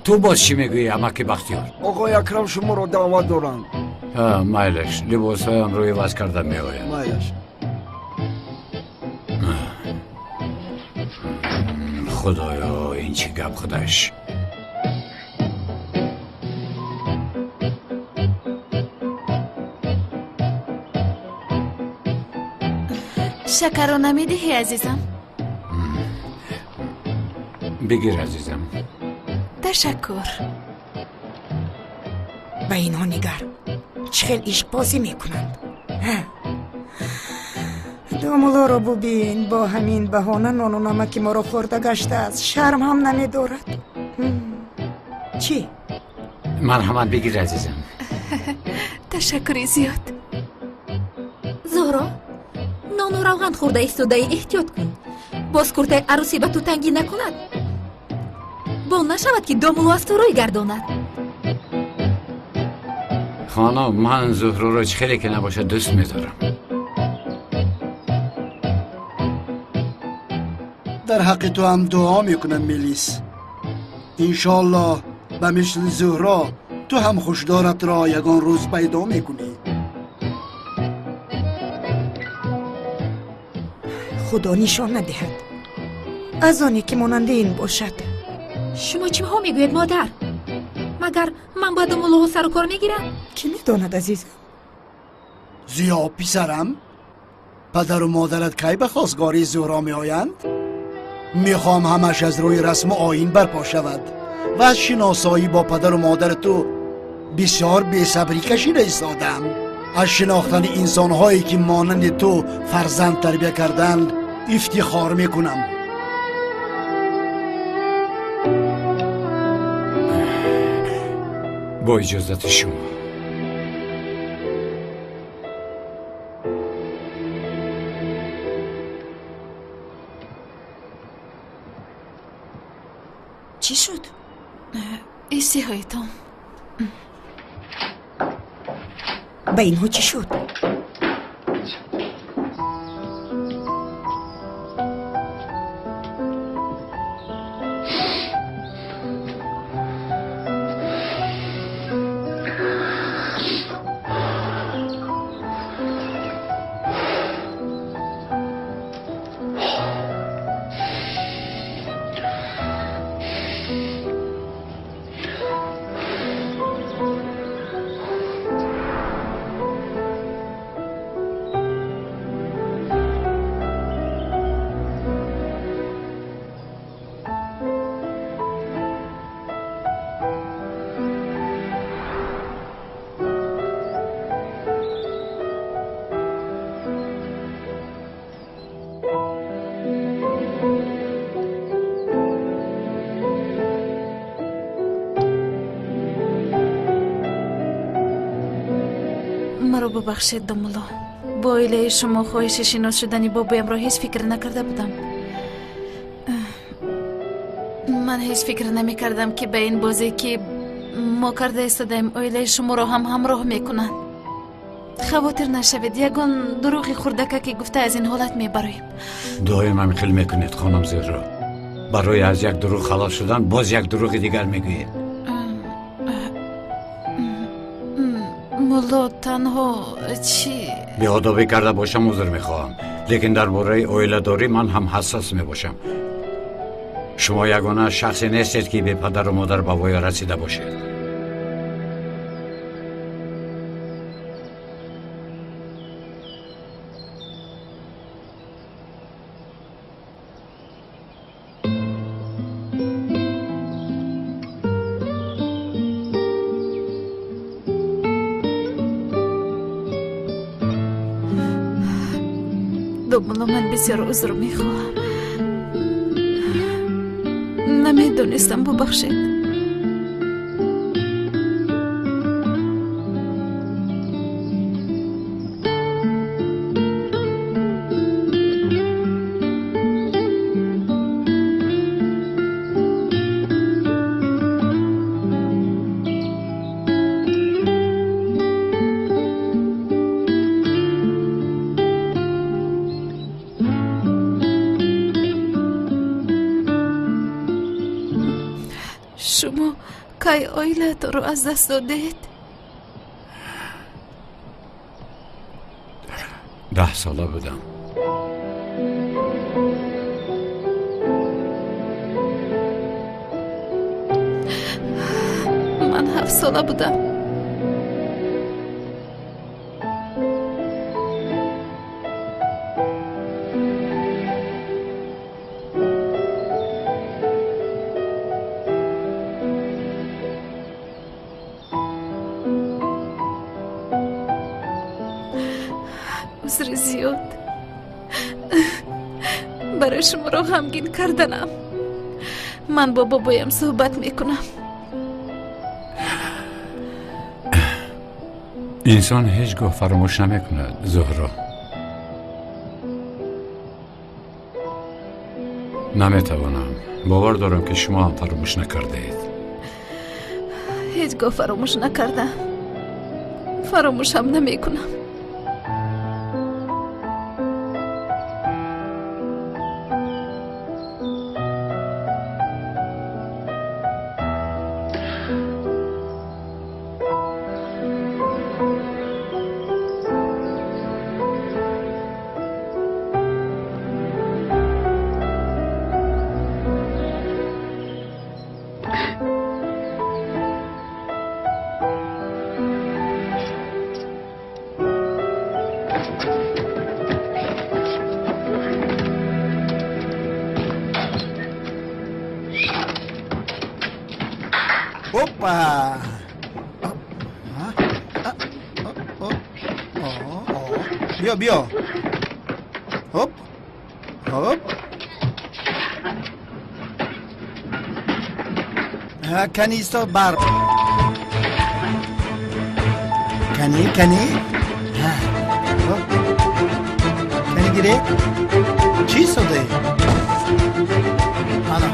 Ту боз чӣ мегӯӣ, амаки Бахтиёр? Оғои Акрам шуморо даъват доранд. Майлаш, либосҳоямро иваз карда меоям. Майлаш. Худоё, ин чӣ гап худаш? Шакарро намедиҳӣ, азизам? Бигир, азизам. Ташаккур. Ба инҳо нигар, чӣ хел ишқбозӣ мекунанд. Домуллоро бубин, бо ҳамин баҳона нону намаки моро хӯрда гаштааст, шарм ҳам намедорад. Чӣ? Марҳамат, бигир, азизам. Ташаккури зиёд. Зуҳро, нону равған хӯрда истодаи, эҳтиёт кун, боз куртаи арӯсӣ ба ту тангӣ накунад. Бо нашавад, ки домулло аз ту рӯй гардонад. Хонум, ман Зуҳроро чӣ хеле ки набошад дӯст медорам. Дар ҳаққи ту ҳам дуо мекунам, Мелис. Иншоаллоҳ, ба мисли Зуҳро ту ҳам хушдоратро ягон рӯз пайдо мекунӣ. Худо нишон надиҳад аз оне ки монанди ин бошад. Шумо чиҳо мегӯед, модар? Магар ман ба домуллоҳо сару кор мегирам? Кӣ медонад, азизам? Зиё, писарам, падару модарат кай ба хостгории Зуҳро меоянд? Мехоҳам ҳамаш аз рӯи расму оин барпо шавад ва аз шиносоӣ бо падару модари ту бисёр бесабрӣ кашида истодаам. Аз шинохтани инсонҳое, ки монанди ту фарзанд тарбия карданд, ифтихор мекунам. Бо иҷозати шумо. Чӣ шуд? Истиҳоитон. Ба инҳо чӣ шуд? Маро бубахшед, домулло, бо оилаи шумо хоҳиши шинос шудани бобоямро ҳеҷ фикр накарда будам. Ман ҳеҷ фикр намекардам, ки ба ин бозе, ки мо карда истодаем, оилаи шуморо ҳам ҳамроҳ мекунанд. Хавотир нашавед, ягон дурӯғи хурдака ки гуфта аз ин ҳолат мебароем. Доим ҳамин хел мекунед, хонум Зӯҳро. Барои аз як дурӯғ халос шудан боз як дурӯғи дигар мегӯед. Мулло, танҳо чӣ? Беодобӣ карда бошам, узр мехоҳам, лекин дар бораи оиладорӣ ман ҳам ҳассос мебошам. Шумо ягона шахсе нестед, ки бепадару модар ба воя расида бошед. Домулло, ман бисёр узр мехоҳам. Намедонистам, бубахшед. Шумо кай оилаатонро аз даст додед? 10 сола будам. Ман 7 сола будам. Узри зиёд барои шуморо ғамгин карданам. Ман бо бобоям суҳбат мекунам. Инсон ҳеҷ гоҳ фаромӯш намекунад, Зуҳро. Наметавонам. Бовар дорам, ки шумо ҳам фаромӯш накардаед. Ҳеҷ гоҳ фаромӯш накардам, фаромӯшам намекунам. Опа! Биё, биё. Хоп. Хоп. Кани исто бар. Кани, кани. Хоп. Кани гире. Чӣ истодаӣ? Ана.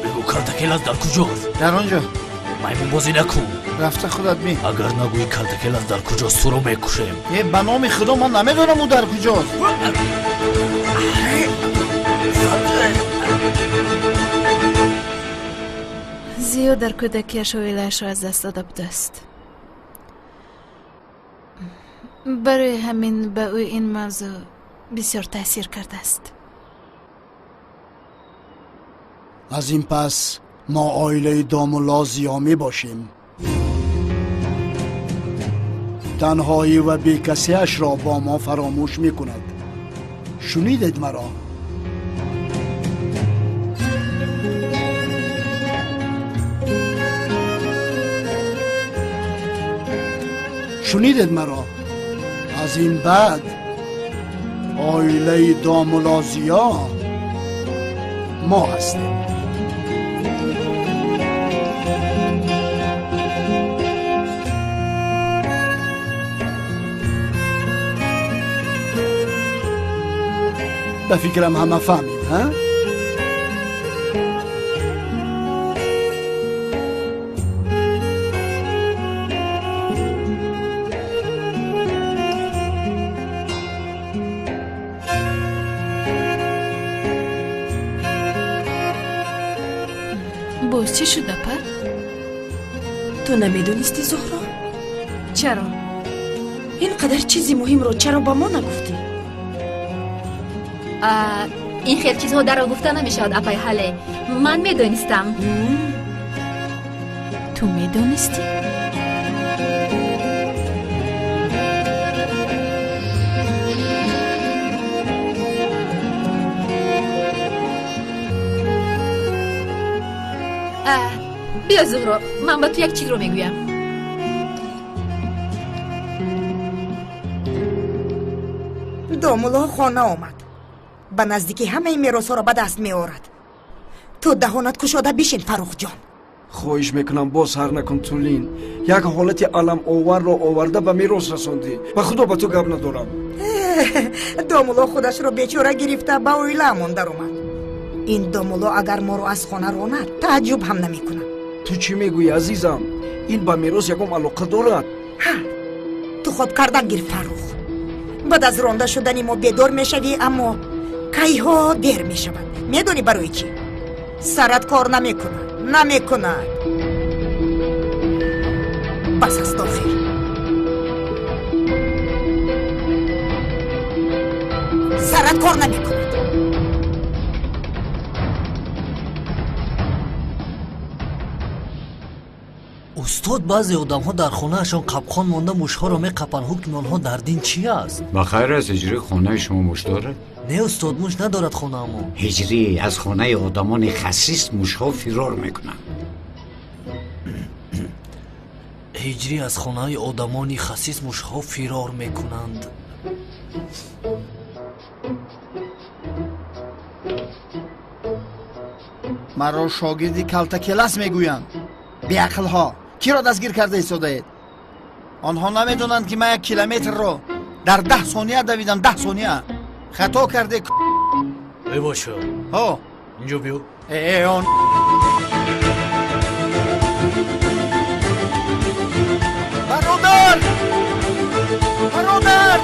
Бигӯ, калтакелас дар куҷост? Дар он ҷо. Маймунбозӣ накун. Рафта худат ми. Агар нагӯӣ калтакелас дар куҷост, туро мекушем. Э, ба номи худо, ман намедонам ӯ дар куҷост. Зиё дар кӯдакиаш оилаашро аз даст дода будааст. Барои ҳамин ба ӯ ин мавзӯъ бисёр таъсир кардааст. Аз ин пас мо оилаи домулло Зиё мебошем. Танҳоӣ ва бекасиашро бо мо фаромӯш мекунад. Шунидед маро? Шунидед маро? Аз ин баъд оилаи домулло Зиё мо ҳастем. Ба фикрам ҳама фаҳмид, ҳа? Боз чӣ шуд, апа? Ту намедонистӣ, Зуҳро? Чаро? Ин қадар чизи муҳимро чаро ба мо нагуфтӣ? Ин хел чизҳо дарро гуфта намешавад, апай Ҳале. Ман медонистам. Ту медонистӣ? Биё, Зуҳро, ман ба ту як чизро мегӯям. Домулло хона омад, ба наздикӣ ҳамаи меросҳоро ба даст меорад. Ту даҳонат кушода бишин, Фаррухҷон. Хоҳиш мекунам, боз ҳар накун, Тулин. Як ҳолати аламоварро оварда ба мерос расондӣ. Ба худо, ба ту гап надорам. Домулло худашро бечора гирифта ба оилаамон даромад. Ин домулло агар моро аз хона ронад, тааҷҷуб ҳам намекунам. Ту чӣ мегӯӣ, азизам? Ин ба мерос ягон алоқа дорад? Ҳа, ту хоб кардан гир, Фаррух. Баъд аз ронда шудани мо бедор мешавӣ, аммо кайҳо дер мешавад. Медонӣ барои чӣ? Сарат кор намекунад, намекунад. Бас аст охир. Сарат кор намекунад. Устод, баъзе одамҳо дар хонаашон қапқон монда мушҳоро меқапанд. Ҳукми онҳо дар дин чӣ аст? Ба хайр аст, ҳиҷрӣ хонаи шумо муш дорад? Не, устод, муш надорад хонаамон. Ҳиҷрӣ, аз хонаи одамони хасис мушҳо фирор мекунанд. Ҳиҷрӣ, аз хонаи одамони хасис мушҳо фирор мекунанд. Маро шогирди калтакелас мегӯянд. Беақлҳо киро дастгир карда истодаед? Онҳо намедонанд, ки ман 1 километрро дар 10 сония давидам. 10 сония хато карде. Эй боша, ҳо, инҷо биё. Э, он бародар, бародар,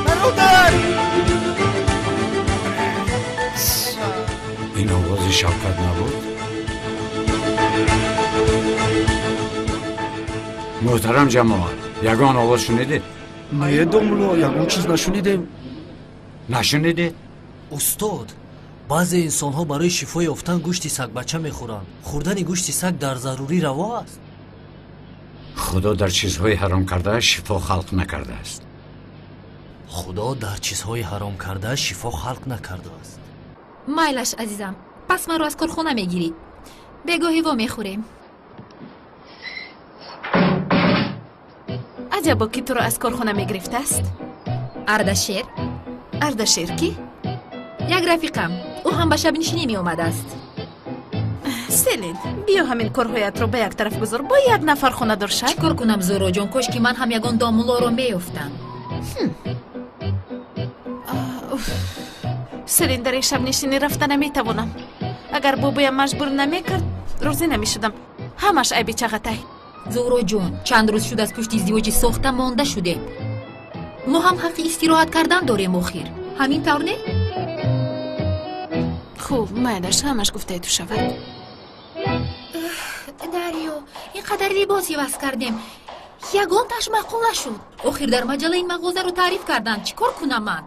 бародар! Ин овози Шавкат набуд? Муҳтарам ҷамоат, ягон овоз шунидед? Не, домулло, ягон чиз нашунидем. Нашунидед? Устод, баъзе инсонҳо барои шифо ёфтан гӯшти сагбача мехӯранд. Хӯрдани гӯшти саг дар зарурӣ раво аст? Худо дар чизҳои ҳаром карда шифо халқ накардааст. Худо дар чизҳои ҳаром карда шифо халқ накардааст. Майлаш, азизам, пас маро аз корхона мегирӣ. Бегоҳӣ во мехӯрем. Аҷабо, ки туро аз корхона мегирифтааст? Ардашер. Ардашер кӣ? Як рафиқам. Ӯ ҳам ба шабнишинӣ меомадааст. Селин, биё ҳамин корҳоятро ба як тараф гузор, бо як нафар хонадор шав. Чӣ кор кунам, Зуҳроҷон? Кош ки ман ҳам ягон домуллоро меёфтам. Селин, дар ин шабнишинӣ рафта наметавонам. Агар бобоям маҷбур намекард, розӣ намешудам. Ҳамаш айби Чағатай. Зуҳроҷон, чанд рӯз шуд аз пушти издивоҷи сохта монда шудем. Мо ҳам ҳаққи истироҳат кардан дорем охир. Ҳамин тавр не? Хуб, майлаш, ҳамаш гуфтаи ту шавад. Дарё, ин қадар либос иваз кардем, ягонташ маъқул нашуд. Охир дар маҷалла ин мағозаро таъриф карданд. Чӣ кор кунам ман?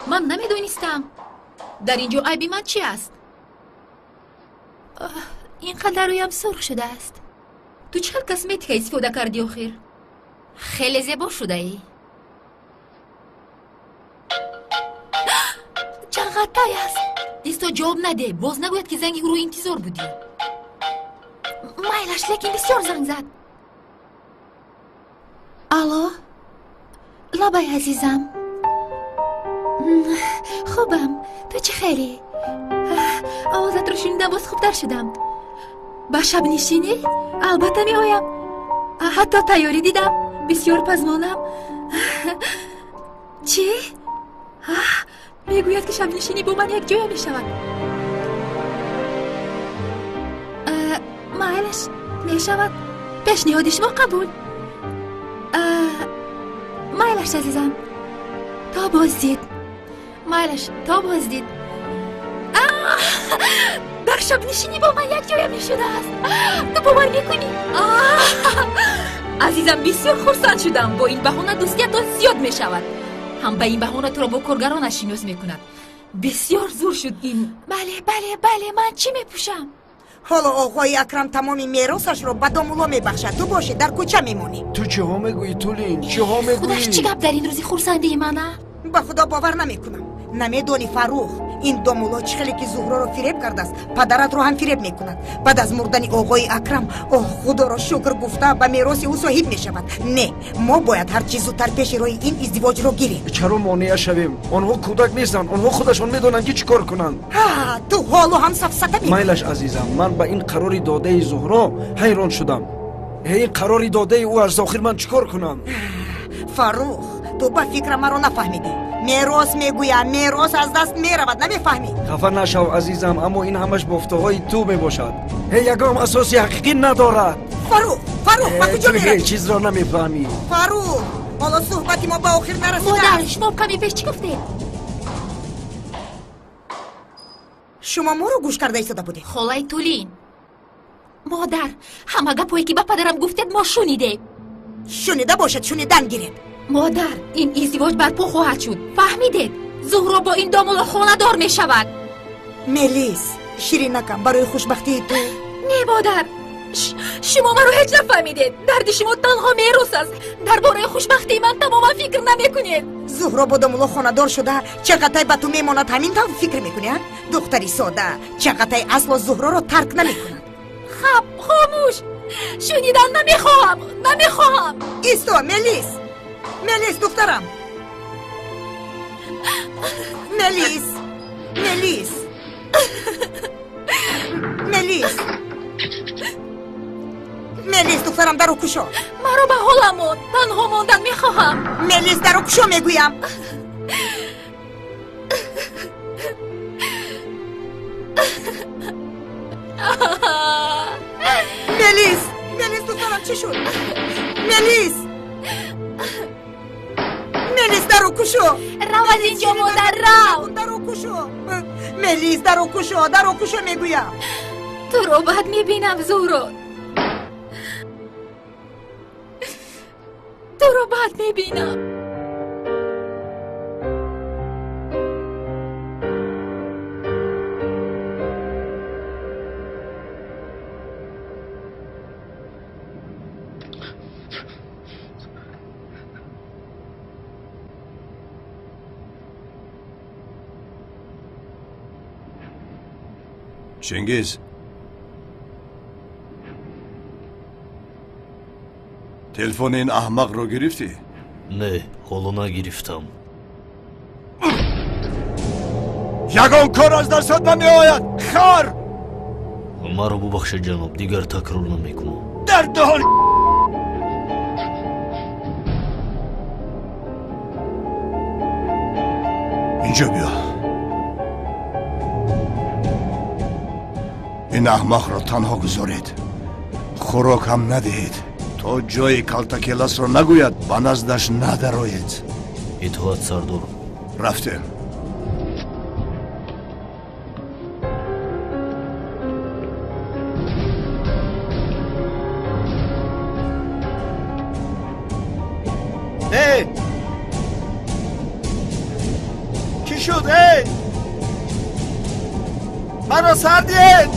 Ман намедонистам. Дар ин ҷо айби ман чӣ аст? Ин қадар рӯям сурх шудааст. Ту чӣ хел косметика истифода кардӣ охир? Хеле зебо шудаӣ. Чағатай аст. Исто, ҷавоб наде, боз нагӯяд, ки занги ӯро интизор будӣ. Майлаш, лекин бисёр занг зад. Алло, лабай, азизам. Хубам, ту чӣ хеле? Овозатро шунидам, боз хубтар шудам. Ба шабнишинӣ албатта меоям. Ҳатто тайёрӣ дидам, бисёр пазмонам. Чӣ? Мегӯяд, ки шабнишинӣ бо ман якҷоя мешавад. Майлаш, мешавад. Пешниҳоди шумо қабул. Майлаш, азизам, то боздид. Майлаш, то боздид. Дар шабнишинӣ бо ман якҷоя мешудааст. Ту бовар мекунӣ? Азизам, бисёр хурсанд шудам. Бо ин баҳона дӯстиятон зиёд мешавад. Ҳам ба ин баҳона туро бо коргаронаш шинос мекунад. Бисёр зур шуд ин. Бале, бале, бале, ман чӣ мепӯшам? Ҳоло оғои Акрам тамоми меросашро ба домулло мебахшад. Ту бошӣ дар кӯча мемонӣ. Ту чиҳо мегӯӣ, Тулин? Чиҳо мегӯӣ? Худаш чӣ гап дар ин рӯзи хурсандии мана? Ба худо бовар намекунам. Намедонӣ, Фаррух, ин домулло чӣ хеле ки Зуҳроро фиреб кардааст, падаратро ҳам фиреб мекунад. Баъд аз мурдани оғои Акрам, оҳ, худоро шукр гуфта, ба мероси ӯ соҳиб мешавад. Не, мо бояд ҳарчи зудтар пеши роҳи ин издивоҷро гирем. Чаро монеа шавем? Онҳо кӯдак нестанд, онҳо худашон медонанд, ки чӣ кор кунанд. Ҳа, ту ҳоло ҳам сафсата мекунӣ. Майлаш, азизам, ман ба ин қарори додаи Зуҳро ҳайрон шудам. Ин қарори додаи ӯ аз охир ман чӣ кор кунам? Фаррух, ту ба фикра маро нафаҳмидӣ. Мерос мегӯям, мерос аз даст меравад, намефаҳмӣ? Хафа нашав, азизам, аммо ин ҳамаш бофтаҳои ту мебошад. Ягон асоси ҳақиқӣ надорад. Фаррух, Фаррух, ба куҷо Ту меравӣ? ҳеҷ чизро намефаҳмӣ. Фаррух, ҳоло суҳбати мо ба охир нарасидааст. Модар, шумо каме пеш чӣ гуфтед? Шумо моро гӯш карда истода будед. Холаи Тулин. Модар, ҳама гапое ки ба падарам гуфтед, мо шунидем. Шунида бошад, шунидан гиред. Модар, ин издивоҷ барпо хоҳад шуд. Фаҳмидед? Зуҳро бо ин домулло хонадор мешавад. Мелис, ширинакам, барои хушбахтии ту. Не, модар, шумо маро ҳеҷ нафаҳмидед. Дарди шумо танҳо мерос аст. Дар бораи хушбахтии ман тамоман фикр намекунед. Зуҳро бо домулло хонадор шуда, Чағатай ба ту мемонад, ҳамин тавр фикр мекунӣ, а? Духтари сода, Чағатай асло Зуҳроро тарк намекунад. Хаб, хомӯш. Шунидан намехоҳам, намехоҳам. Исто, Мелис. Мелис, духтарам. Мелис. Мелис. Мелис. Мелис, духтарам, даро кушо. Маро ба ҳолам мон, танҳо мондан мехоҳам. Мелис, даро кушо мегӯям. Мелис, Мелис, духтарам, чӣ шуд? Мелис. Мелис, даро кушо. Рав аз инҷо, модар, рав. Даро кушо. Мелис, даро кушо, даро кушо мегӯям. Туро бад мебинам, Зуҳро. Туро бад мебинам. Чингиз, телефони ин аҳмақро гирифтӣ? Не, ҳоло нагирифтам. Ягон кор аз дастат намеояд, хар! Маро бубахшед, ҷаноб, дигар такрор намекунам. Дар даҳон. Инҷо биё. Ин аҳмақро танҳо гузоред, хӯрок ҳам надиҳед. То ҷои калтакеласро нагӯяд, ба наздаш надароед. Итоат, сардор. Рафтем. Эй! Чӣ шуд, эй? Маро сар диҳед!